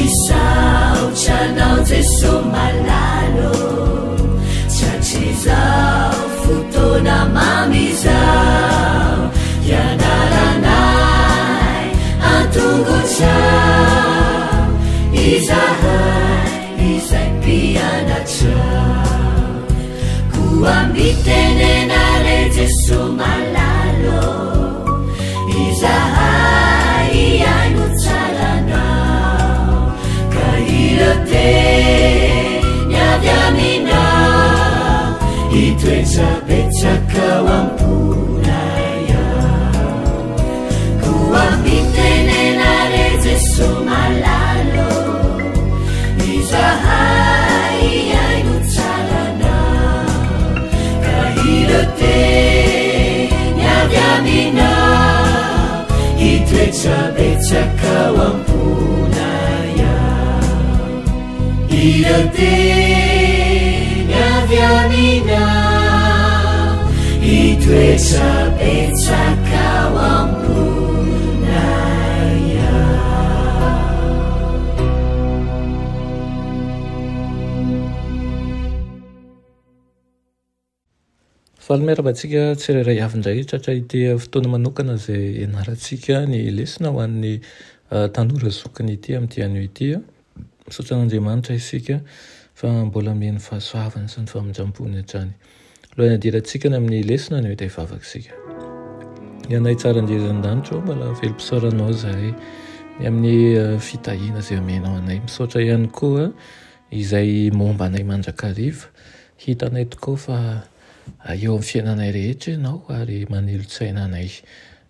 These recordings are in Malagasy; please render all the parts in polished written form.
Misaotra anao Jeso malala ô, Tratry izao fotoana mamy izao, Hianaranay an-tongotrao, Izahay izay mpianatrao. Koa mitenena re Jeso malala ô, Izahay hihaino tsara anao, Ka ireo teny avy aminao, Hitoetra betsaka ao am-ponay ao. Koa mitenena re Jeso malala ô, Izahay hihaino tsara anao, Ka ireo teny avy aminao, Hitoetra betsaka ao am-ponay ao. Ireo teny avy aminao, Hitoetra betsaka ao am-ponay ao. Faly miarahaba antsika tsirairay avy indray tratra ity fotoana manokana izay ianarantsika ny lesona ho an'ny tanora zokiny ity amin'ity anio ity. Misaotra an'Andriamanitra isika fa mbola omeny fahasoavana sy ny famindram-pony hatrany. Alohan'ny hidirantsika ny amin'ny lesona anio dia hivavaka isika. Ny anay tsara indrindra an-danitra ô, mbola velom-pisaoranao izahay ny amin'ny fitahiana izay omenao anay. Misaotra ihany koa izay momba anay mandrakariva. Hitanay tokoa fa eo amin'ny fiainanay rehetra ianao ary manilo-tsaina anay.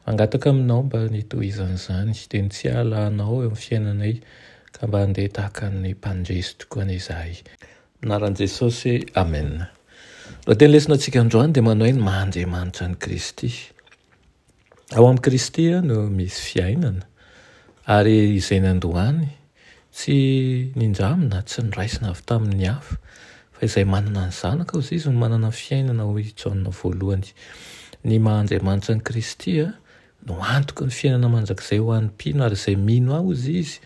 Mangataka aminao mba ny hitohizan'izany dia ny tsy hahalanao eo amin'ny fiainanay ka mba handeha tahaka ny mpandresy tokoa anie izahay. Anaran'i Jesosy, Amen. Lohateny lesona antsika androany dia manao hoe ny maha Andriamanitra an'i Kristy. Ao amin'i Kristy no misy fiainana ary izay nandohany tsy nindramina, tsy noraisina avy tamin'ny hafa fa izay manana ny Zanaka hozy izy no manana fiainana hoy i Jaona voalohany. Ny maha Andriamanitra an'i Kristy no antoky ny fiainana mandrakizay ho an'ny mpino ary izay mino ahy hozy izy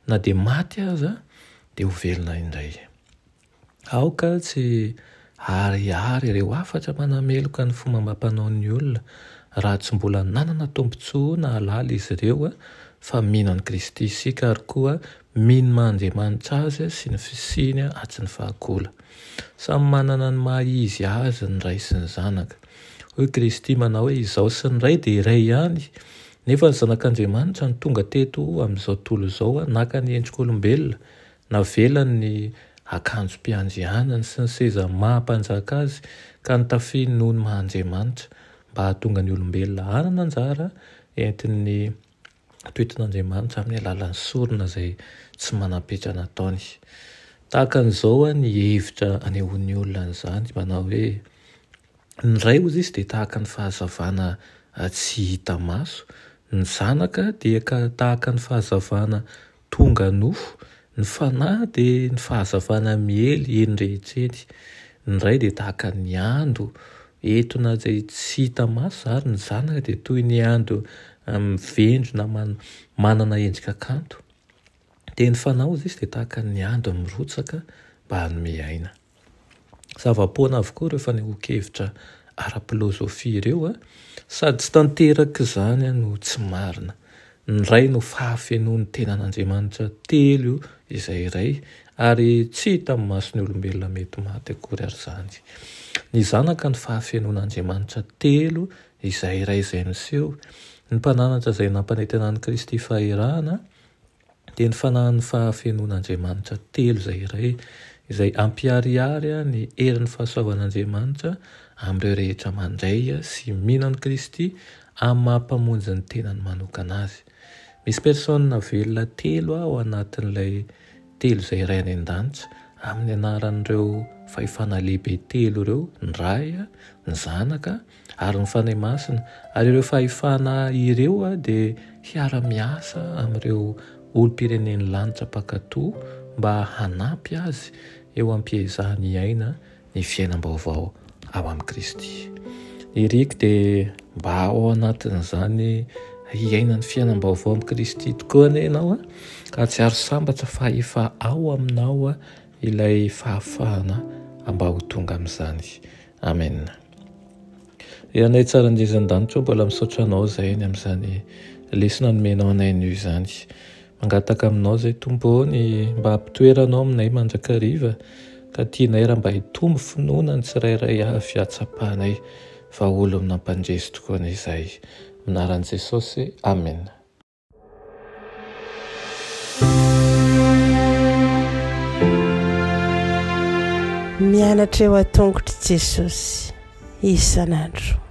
na dia maty aza dia ho velona indray. Aoka tsy haharihary ireo hafatra manameloka ny fomba amam-panaon'ny olona raha tsy mbola nanana tombontsoa nahalala izy ireo fa mino an'i Kristy isika ary koa mino ny maha-Andriamanitra Azy sy ny fisiany hatry ny fahagola. Samy manana ny maha-izy azy ny Ray sy ny Zanaka. Hoy Kristy manao hoe Izaho sy ny Ray dia iray ihany. Nefa ny Zanak'Andriamanitra no tonga teto amin'izao tontolo izao naka ny endrik'olombelona Navelany ny akanjom-piandrianany sy ny seza maha mpanjaka azy ka nitafiany noho ny maha Andriamanitra, mba hahatonga ny olombelona hanana anjara entin'ny toetin'Andriamanitra amin'ny alalan'ny sorona izay tsy manam-petra nataony. Tahaka an'izao ny hevitra anehoan'ny olona an'izany, manao hoe, Ny Ray hozy izy dia tahaka ny fahazavana tsy hita maso, ny Zanaka dia tahaka ny fahazavana tonga nofo, ny Fanahy dia ny fahazavana miely eny rehetra eny. Ny Ray dia tahaka ny ando etona izay tsy hita maso ary ny Zanaka dia toy ny ando mivendrona manana endrika kanto. Dia ny Fanahy hozy izy dia tahaka ny ando mirotsaka mba hanome aina. Zava-poana avokoa ireo fanehoan-kevitra ara-pilozofia ireo, sady tsy tanteraka izany no tsy marina. Ny Ray no fahafenoan'ny tenan'Andriamanitra telo izay iray, ary tsy hita amin'ny mason'ny olombelona mety maty akory ary izany. Ny Zanaka no fahafenoan'Andriamanitra telo izay iray izay miseho. Ny mpananatra izay nampanentana an'i Kristy fahirana, dia ny fanahin'ny fahafenoan'Andriamanitra telo izay iray, izay hampiharihary ny herin'ny fahasoavan'Andriamanitra amin'ireo rehetra mandray sy mino an'i Kristy amin'ny maha Mpamonjy ny tenany manokana azy. Misy persona velona telo ao anatin'ilay telo izay iray any an-danitra, amin'ny anaran'ireo fahefana lehibe telo ireo, ny Ray, ny Zanaka, ary ny Fanahy Masina, ary ireo fahefana ireo dia hiara-miasa amin'ireo olom-pirenen'ny lanitra mpankatò mba hanampy azy eo am-piezahany hiaina ny fiainam-baovao ao amin'i Kristy. Iriko dia mba ao anatin'izany Hiaina ny fiainam-baovao amin'i Kristy tokoa anie ianao ka hahatsiaro sambatra fa efa ao aminao ilay fahafahana mba ho tonga amin'izany. Amen. Ry Anay tsara indrindra an-danitra ô, mbola misaotra Anao izahay ny amin'izany lesona nomenao anay anio izany. Mangataka aminao izay Tompo ô ny mba hampitoeranao aminay mandrakariva ka tianay raha mba hitombo finoana ny tsirairay avy hahatsapanay fa olona nampandresy tokoa anie izahay. Amin'ny anaran'i Jesosy, Amena. Mianatra eo an-tongotr'i Jesosy isan'andro.